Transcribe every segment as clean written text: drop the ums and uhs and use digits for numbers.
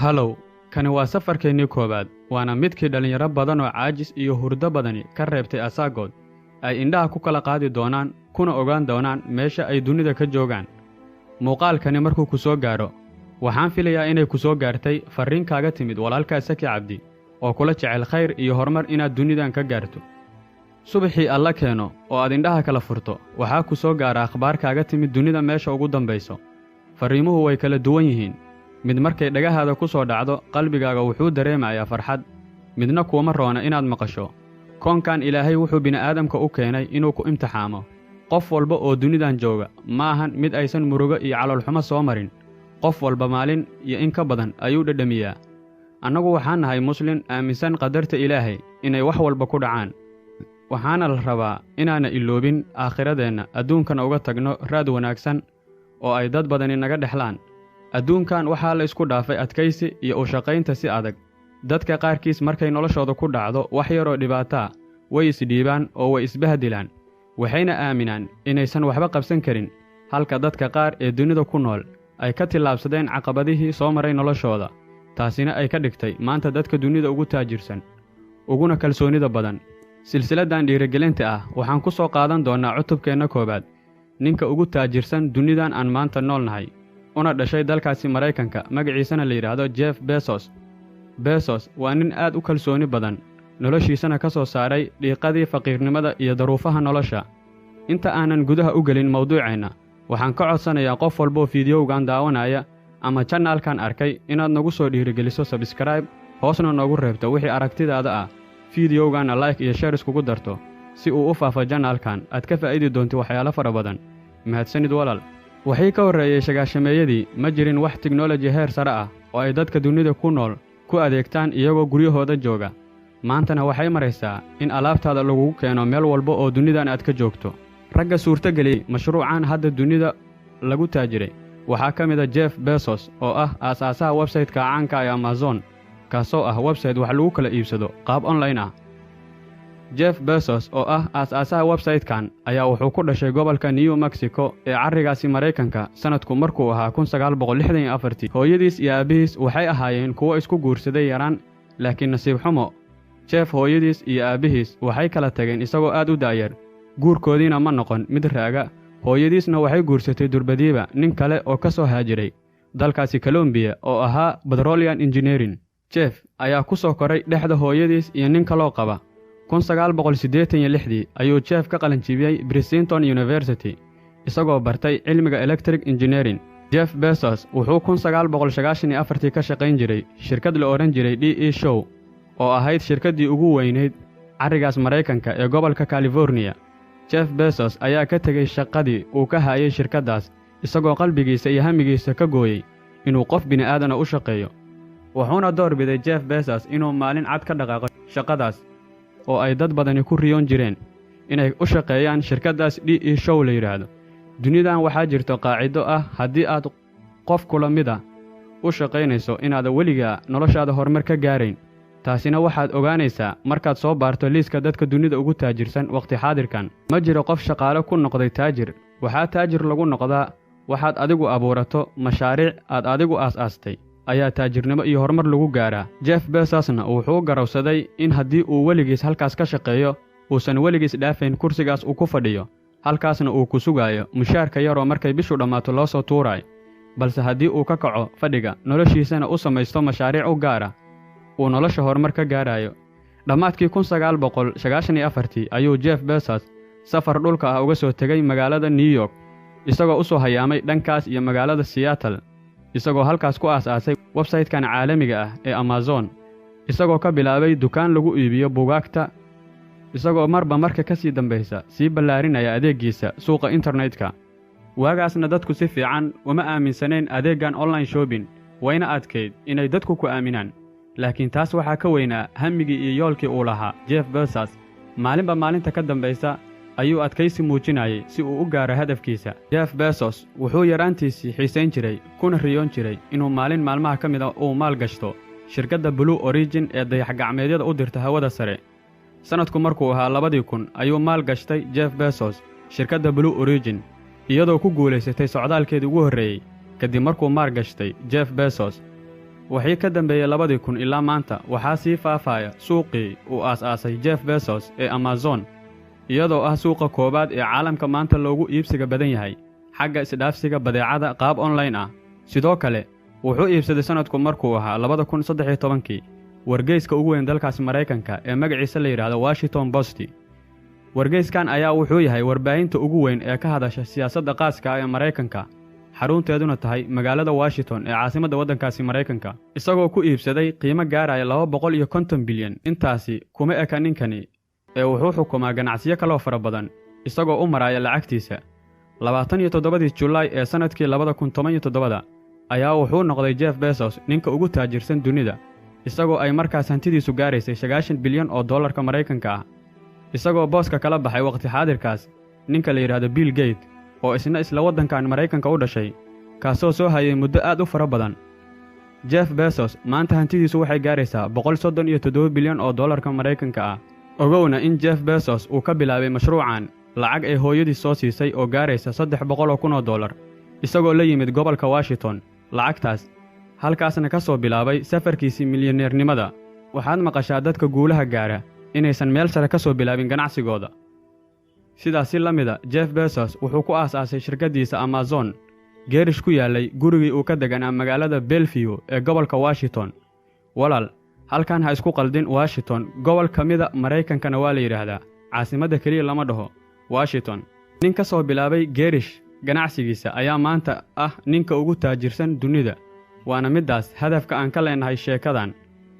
Halow, kani waa safarkeennii koowaad, waana midkii dhallinyaro badan oo caajis iyo hurdo badani ka reebtay asaagood ay indhaha ku kala qaadi doonaan kuna ogaan doonaan meesha ay dunida ka joogaan. Muuqaalkani markuu ku soo gaadho, waxaan filayaa inay ku soo gaartay farriin kaaga timid walaalkaa Saki Cabdi oo kula jecel khayr iyo horumar inaad dunidan ka gaarto. Subaxii alla keeno oo aad indhaha kala furto, waxaa ku soo gaara akhbaar kaaga timid dunida meesha ugu dambayso. Farriimuhu way kala duwan yihiin. Mid markay dhagahaada ku soo dhacdo, qalbigaaga wuxuu dareemayaa farxad, midna kuuma roona inaad maqasho. Koonkan Ilaahay wuxuu bini'aadamka u keenay inuu ku imtixaamo. Qof walba oo dunidan jooga ma ahan mid aysan murugo iyo caloolxumo soo marin. Qof walba maalin iyo in ka badan ayuu dhadhamiyaa. Annagu waxaan nahay muslin aaminsan qadarta Ilaahay inay wax walba ku dhacaan. Waxaana la rabaa inaana iloobin aakhiradeenna, adduunkana uga tagno raad wanaagsan oo ay dad badani naga dhexlaan. Adduunkan waxaa la isku dhaafay adkaysi iyo u shaqaynta si adag. Dadka qaarkiis markay noloshooda ku dhacdo wax yaroo dhibaataa, way isdhiibaan oo way isbahdilaan, waxayna aaminaan inaysan waxba qabsan karin, halka dadka qaar ee dunida ku nool ay ka tillaabsadeen caqabadihii soo maray noloshooda, taasina ay ka dhigtay maanta dadka dunida ugu taajirsan uguna kalsoonida badan. Silsiladdan dhiirigelinta ah waxaan ku soo qaadan doonnaa cutubkeenna koowaad, ninka ugu taajirsan dunidan aan maanta nool nahay, una dhashay dalkaasi Maraykanka, magaciisana la yidhaahdo Jeff Bezos. Bezos waa nin aad u kalsooni badan, noloshiisana ka soo saaray dhiiqadii faqiirnimada iyo daruufaha nolosha. Inta aanan gudaha u gelin mawduuceenna, waxaan ka codsanayaa qof walboo fiidiyowgan daawanaya ama janaalkan arkay inaad nagu soo dhiirigeliso sabskraib, hoosna noogu reebto wixii aragtidaada ah, fiidiyowganna like iyo share iskugu darto si uu u faafo janaalkan aad ka faa'idi doonto waxyaalo fara badan. Mahadsanid walaal. Waxii ka horreeyey shagaashameeyadii ma jirin wax tiknoloji heer sare ah oo ay dadka dunida ku nool ku adeegtaan iyagoo guryahooda jooga. Maantana waxay maraysaa in alaabtaada lagugu keeno meel walba oo dunidan aad ka joogto. Ragga suurtageliyey mashruucan hadda dunida lagu taajiray waxaa ka mid a Jeff Bezos oo ah aasaasaha websayte-ka caanka ee Amazon, kaasoo ah websayte wax lagu kala iibsado qaab online ah. Jeff Bezos oo ah aas-aasaha websayte-kan ayaa wuxuu ku dhashay gobolka New Mexico ee carrigaasi Maraykanka sanadku markuu ahaa 1964. Hooyadiis iyo aabbihiis waxay ahaayeen kuwo isku guursaday yaraan, laakiin nasiib xumo Jeff hooyadiis iyo aabbihiis waxay kala tageen isagoo aad u da'yar. Guurkoodiina ma noqon mid raaga. Hooyadiisna waxay guursatay durbadiiba nin kale oo ka soo haajiray dalkaasi Colombiya oo ahaa petroleum engineering. Jeff ayaa ku soo koray dhexda hooyadiis iyo nin kaloo qaba. 1986dii ayuu Jeff ka qalinjibiyey Princeton University isagoo bartay cilmiga electric engineering. Jeff Bezos wuxuu 1994tii ka shaqayn jiray shirkad la odhan jiray D E Show oo ahayd shirkaddii ugu weynayd carrigaas Maraykanka ee gobolka California. Jeff Bezos ayaa ka tegey shaqadii uu ka hayay shirkaddaas isagoo qalbigiisa iyo hamigiisa ka gooyey inuu qof bini'aadana u shaqeeyo. Wuxuuna door biday Jeff Bezos inuu maalin cad ka dhaqaaqo shaqadaas oo ay dad badani ku riyoon jireen inay u shaqeeyaan shirkaddaas D E Show la yidhaahdo. Dunidan waxaa jirto qaacido ah haddii aad qof kula mid ah u shaqaynayso inaada weligaa noloshaada horumar ka gaarayn. Taasina waxaad ogaanaysaa markaad soo baarto liiska dadka dunida ugu taajirsan wakhti xaadirkan. Ma jiro qof shaqaale ku noqday taajir. Waxaa taajir lagu noqdaa waxaad adigu abuurato, mashaariic aad adigu aas-aastay ayaa taajirnimo iyo horumar lagu gaaraa. Jeff Bezosna wuxuu garowsaday in haddii uu weligiis halkaas ka shaqeeyo uusan weligiis dhaafayn kursigaas uu ku fadhiyo, halkaasna uu ku sugaayo mushaarka yaroo markay bishu dhammaato loo soo tuuraayo. Balse haddii uu ka kaco fadhiga, noloshiisana u samaysto mashaariic u gaara, uu nolosha horumar ka gaarayo. Dhammaadkii 1994tii ayuu Jeff Bezos safar dhulka ah uga soo tegey magaalada New York, isagoo u soo hayaamay dhankaas iyo magaalada Seattle, isagoo halkaas ku aas-aasay websayte-kan caalamiga ah ee Amazon, isagoo ka bilaabay dukaan lagu iibiyo buugaagta, isagoo marba marka ka sii dambaysa sii ballaarinaya adeeggiisa suuqa internetka. Waagaasna dadku si fiican uma aaminsanayn adeeggan online shopping, wayna adkayd inay dadku ku aaminaan. Laakiin taas waxaa ka weynaa hammigii iyo yoolkii uu lahaa Jeff Bezos. Maalinba maalinta ka dambaysa ayuu adkaysi muujinayay si uu u gaaro hadafkiisa. Jeff Bezos wuxuu yaraantiisii xiisayn jiray kuna riyoon jiray inuu maalin maalmaha ka mid a uu maal gashto shirkadda Blue Origin ee dayax-gacmeedyada u dirta hawada sare. Sanadku markuu ahaa 2000 ayuu maal gashtay Jeff Bezos shirkadda Blue Origin, iyadoo ku guulaysatay socdaalkeedii ugu horreeyey kadib markuu maal gashtay Jeff Bezos. Waxii ka dambeeyey 2000 ilaa maanta waxaa sii faafaya suuqii uu aas-aasay Jeff Bezos ee Amazon, iyadoo ah suuqa koowaad ee caalamka maanta loogu iibsiga badan yahay xagga isdhaafsiga badeecada qaab online ah. Sidoo kale wuxuu iibsaday sannadku markuu ahaa 2013kii wargeyska ugu weyn dalkaasi Maraykanka ee magaciisa la yidhaahdo Washington Post. Wargeyskan ayaa wuxuu yahay warbaahinta ugu weyn ee ka hadasha siyaasadda qaaska ah ee Maraykanka, xarunteeduna tahay magaalada Washington ee caasimadda waddankaasi Maraykanka, isagoo ku iibsaday qiimo gaaraya 250 bilyan. Intaasi kuma eka ninkani ee wuxuu xukumaa ganacsiyo kaloo fara badan isagoo u maraya lacagtiisa. 27dii Julaay ee sannadkii 2017 ayaa wuxuu noqday Jeff Bezos ninka ugu taajirsan dunida, isagoo ay markaas hantidiisu gaaraysay 90 bilyan oo dollarka Maraykanka ah, isagoo booska kala baxay waqti xaadirkaas ninka la yidhaahdo Bill Gate oo isna isla waddankan Maraykanka u dhashay, kaasoo soo hayay muddo aad u fara badan. Jeff Bezos maanta hantidiisu waxay gaaraysaa 137 bilyan oo dollarka Maraykanka ah. Ogowna in Jeff Bezos uu ka bilaabay mashruucan lacag ay hooyadii soo siisay oo gaaraysa 300,000 oo dollar, isagoo la yimid gobolka Washington lacagtaas, halkaasna ka soo bilaabay safarkiisii milyaneernimada. Waxaad maqashaa dadka guulaha gaara inaysan meel sare ka soo bilaabin ganacsigooda. Sidaas si la mida Jeff Bezos wuxuu ku aas-aasay shirkaddiisa Amazon geerish ku yaallay gurigii uu ka deganaa magaalada Bellevue ee gobolka Washington. Walaal, halkan ha isku qaldin Washington, gobol ka mida Maraykankana waa la yidhaahdaa, caasimadda keliya lama dhaho Washington. Nin ka soo bilaabay geerish ganacsigiisa ayaa maanta ah ninka ugu taajirsan dunida, waana middaas hadafka aan ka leenahay sheekadan.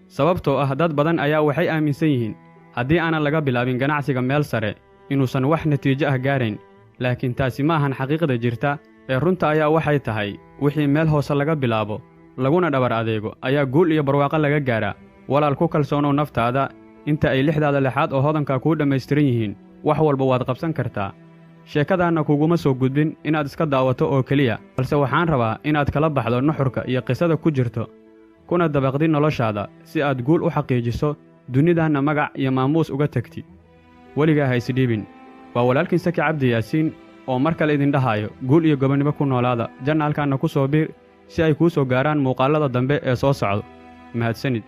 Sababtoo ah dad badan ayaa waxay aaminsan yihiin haddii aanan laga bilaabin ganacsiga meel sare inuusan wax natiijo ah gaarayn, laakiin taasi ma ahan xaqiiqda jirta ee runta ayaa waxay tahay wixii meel hoose laga bilaabo laguna dhabar adeego ayaa guul iyo barwaaqo laga gaaraa. Walaal, ku kalsoonow naftaada inta ay lixdaada lixaad oo hodanka kuu dhammaystiran yihiin, wax walba waad qabsan kartaa. Sheekadaanna kuguma soo gudbin inaad iska daawato oo keliya, balse waxaan rabaa inaad kala baxdo nuxurka iyo qisada ku jirto, kuna dabaqdi noloshaada si aad guul u xaqiijiso, dunidanna magac iyo maamuus uga tegti. Weligaa ha isdhiibin. Waa walaalkiin Saki Cabdi Yaasiin oo mar kale idin dhahaayo guul iyo gobonnimo ku noolaada. Janna halkaanna ku soo biir si ay kuu soo gaaraan muuqaallada dambe ee soo socdo. Mahadsanid.